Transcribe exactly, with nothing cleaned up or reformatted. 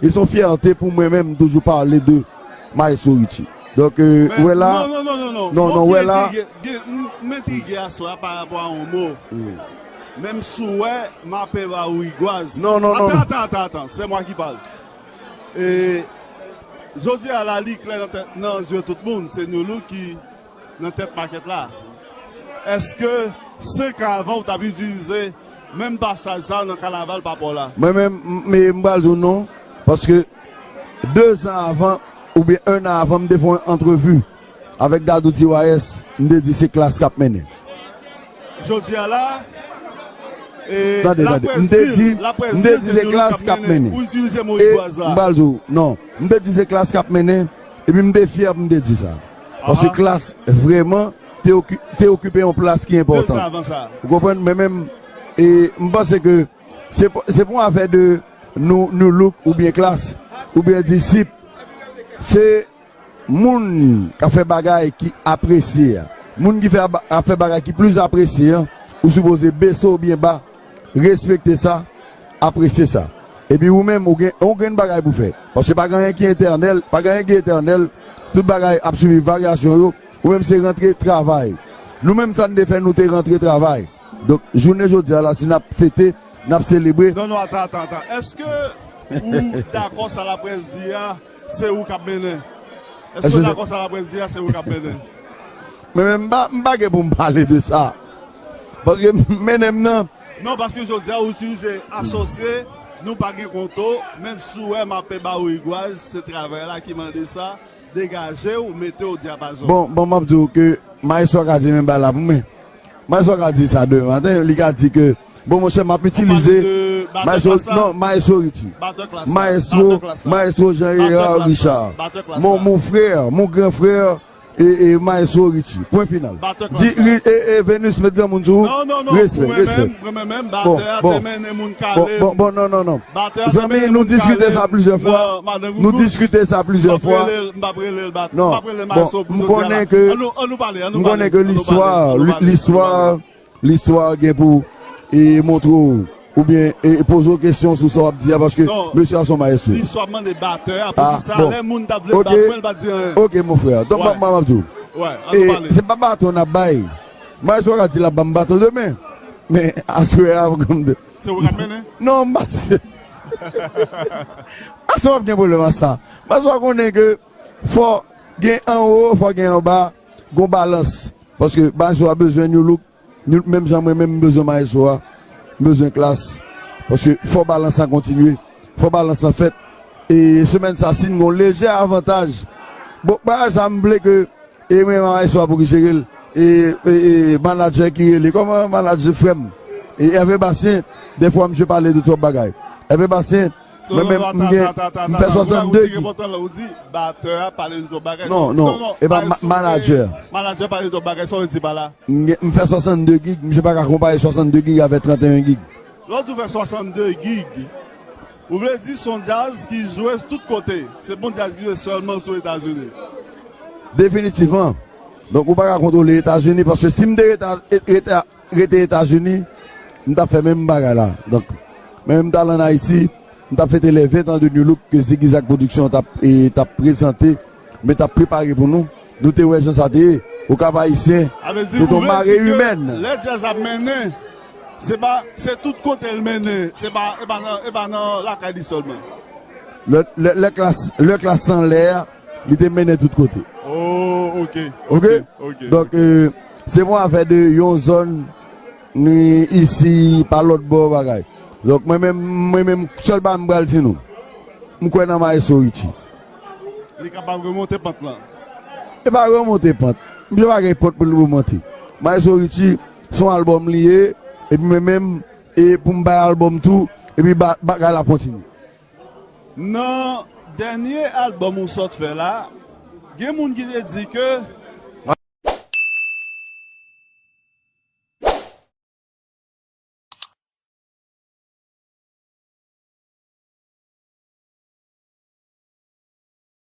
E se yon fyète pou mwen menm toujou pale de Maestro Richie. Donk, euh, wè la. Non, non, non, non, non. Non, non, wè la. M entrige, m entrige aswè a pa rapò a yon mo. Menm si w wè, m ape ba ou rigwaz. Non, non, non. Attends, attends, attends, attends. C'est moi qui parle. E jodi a la, li klè nan tèt, nan zye tout moun, se Nou Look ki nan tèt makèt la. Èske senk an avan ou t ap itilize menm pasaj sa nan kanaval pa pa w la? Mwen menm, m, m, m pral di w non, paske de zan avan, oubyen en an avan, m te fè yon antrevi avèk Dadou T Y S, m te di se Klass k ap mennen. Jodi a la, e, tande, tande. M te di, m te di se Klass k ap mennen. Ou itilize mo rigwaz la. M pral di w, non. M te di se Klass k ap mennen, epi m te fyè pou m te di sa. Paske Klass, vrèman, te oki-, te okipe yon plas ki enpòtan. Ou konprann? Men menm, e, m panse ke se, se pa yon afè de Nou, Nou Look oubyen Klass, oubyen Disip. Se moun k ap fè bagay ki apresye a. Moun ki fè, ap fè bagay ki plis apresye an, ou sipoze bese w byen ba, respekte sa, apresye sa. Epi ou menm, ou gen, ou gen bagay pou fè. Paske pa gen anyen ki etènèl, pa gen anyen ki etènèl, tout bagay ap sibi varyasyon yo, ou menm se rantre travay. Nou menm sa n te fè, nou te rantre travay. Donk, jounen jodi a la, si n ap fete, n ap selebre. Non, non, atan, atan, atan. Èske ou dakò sa laprès di a, se ou k ap mennen? Èske w dakò sa laprès di a, se ou k ap mennen? Men, men m pa, m pa gen pou m pale de sa. Paske mennen m nan. Non, paske jodi a, ou itilize asosye, nou pa gen konto, menm si w wè m ape ba ou rigwaz, se travay la ki mande sa, degaje w, mete w o dyapazon. Bon, bon, m ap di w ke Maestro ka di menm bagay la pou mwen. Maestro ka di sa demen maten, li ka di ke, bon, monchè, m ap itilize Maestro, non, Maestro Richie. Maestro, Maestro Jean Hérard Richard. Mon, mon frère, mon grand frère, e, e, Maestro Richie. Pwen final. Di, e, e, Venus, met granmoun sou ou. Respè, respè. Bon, bon, bon, bon, non, non, non. Zanmi, nou diskite sa plizyè fwa. Nou diskite sa plizyè fwa. Non, bon, m konnen ke, m konnen ke listwa, listwa, listwa gen pou, e, montre w, oubyen, e, poze w kesyon sou sa w ap di a, paske mesye a se yon mayestwo. Listwa mande batè a, poukisa lè moun t ap vle bat mwen, l pa t di anyen. Ok, mon frè. Donk, m ap, m ap di w. E, se pa baton n ap bay. Maestro ka di l ap ban m baton demen. Men aswè a, m konn de. Se ou k ap mennen? Non, m pa se. Maestro p ap gen pwoblèm ak sa. Maestro konnen ke fò gen anwo, fò gen anba, gon balans. Paske Maestro a bezwen New Look, New, menm jan mwen menm m bezwen Maestro a, m bezwen Klass. Paske fò balans lan kontinye, fò balans lan fèt. E semèn sa, si n gon lejè avantaj, bon, bagay sa m vle ke E mwen, Maestro a pou ki jere l. E, e, e, manadjè ki rele. Kòman manadjè frè m? E Hervé Bastien, dèfwa misye pale de twòp bagay. Hervé Bastien, mwen menm, m gen, m fè swasannde gig. Ou di batè a pale de twòp bagay. Non, non, e pa manadjè. Manadjè pale de twòp bagay, sa w vle di pa la? M gen, m fè swasannde gig, misye pa ka konpare swasannde gig avèk tranteyen gig. Lè w di w fè swasannde gig, ou vle di se yon djaz ki jwe tout kote. Se pa yon djaz ki jwe sèlman sou Etazini. Definitivman. Donk, ou pa ka kontwole Etazini, paske si m te rete, rete, rete Etazini, m t ap fè menm bagay la. Donk, men m t al ann Ayiti, m t ap fete les vingt ans de New Look ke Ziggy Zack Production t ap, e, t ap prezante, men t ap prepare pou nou. Nou te wè jan sa te ye. Okap Ayisyen, se te yon mare imèn. Lè djaz ap mennen, se pa, se tout kote l mennen. Se pa, e pa nan, e pa nan lakay li sèlman. Lè, lè, lè Klass, lè Klass anlè a, li te mennen tout kote. Oh, ok, ok, ok. Donk, e, se pa yon afè de yon zòn, ni isi, pa lòt bò, bagay. Donk, mwen menm, mwen menm, sèl bagay m pral di nou, m kwè nan Maestro Richie. Li kapab remonte pant lan. E pa remonte pant. Misye pa gen pant pou l remonte. Maestro Richie, se yon albòm li ye, epi mwen menm, e pou m bay albòm tou, epi ba, bagay la kontinye. Nan dènye albòm ou sot fè la, gen moun ki te di ke